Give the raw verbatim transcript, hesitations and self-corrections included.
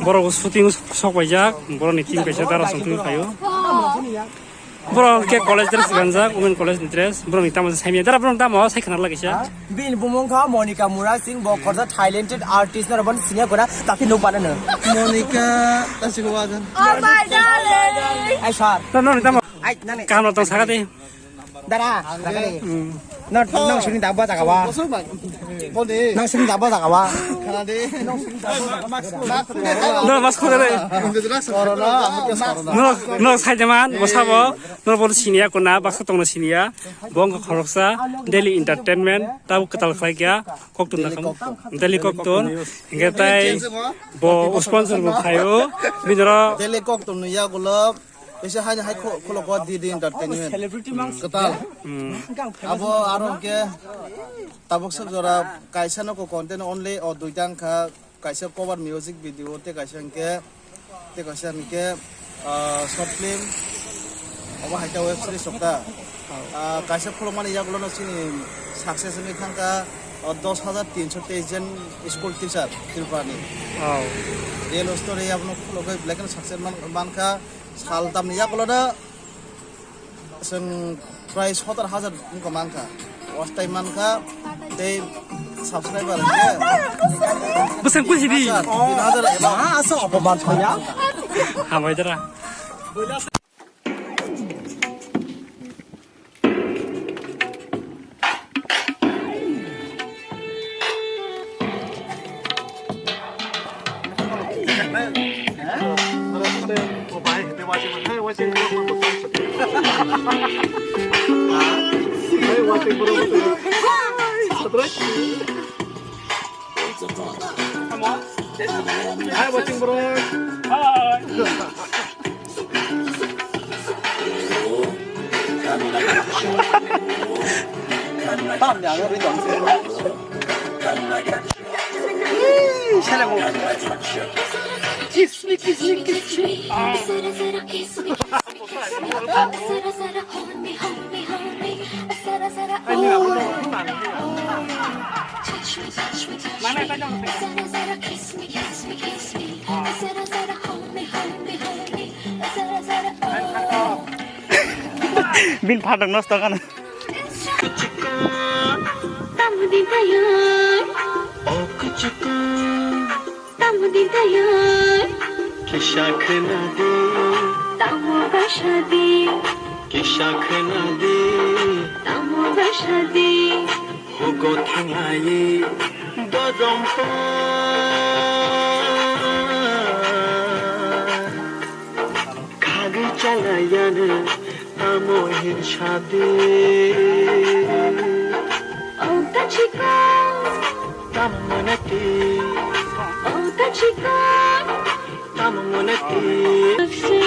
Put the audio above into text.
Borok shooting sok paijak, borokni team kaisa dara song twi phaio. Borok ke college dress ganjak, women college ni dress, borokni tamo saimya dara, borok tamo sai khna lagisa. Bini bumung kha Monica Murasing, bo khorsa talented artist, noro bon senior gora, tapi nuk bana no. Monica, tasi ko wajan. Oh my darling. Ai sir. No, no, tamo. Ai, nani. Kaham no tong sakati. Dara, dara ni. Hmm. No, no, sini daba jaga wa. No, sini daba jaga wa. No, mas khore. Corona, amo ke corona. No, no, sai jaman, bosabo. No, bol sini ya kona, baksa tongno sini ya. Bong khoroksa, daily entertainment, tabo kwtal khlai kya, koktun nakam. Daily koktun. Hingke tai bo sponsor bo khaio. Bidoro. Daily koktun ya gulo. Kaisa haino hai kho-, khulok o D D Entertainment. Celebrity mang. Kwtal. Hmm. Abo aro hwnkhe tabuk swk jora kaisa no ko content only o duita wngkha, kaisa cover music video tei kaisa hwnkhe, tei kaisa hwnkhe, ah, short film, obo hai khe web series sokta. Ah, kaisa khulokmani yagulono chini success wngwi thangkha, o dos hajar tinso teis jon school teacher Tripurani. Oh. Real story abono khulogwi belai kheno success man-, mankha. Sal tamni yakulo da chwng prai sotor hajar wngkha mankha. Watch time mankha tei subscriber hwnkhe bwswng kusi di. Hajar, tin hajar eba. Ah, asa apoman saya. Hambai dara. Hi, watching bro. Hi. Tam ya, ya, ri dong. Ih, sale mo. Kiss me, kiss me, kiss me. Ah. Bin phatok nosto kano. Tamoni dayai. Tamoni dayai. Kisa khna di. Tamo basa di. Kisa khna di. Tamo basa di. Hugo thanglai bodom pa. Khagwi chalayano tamo hin sadi. O tachiko. Tamo mwnati. O tachiko. Tamo mwnati.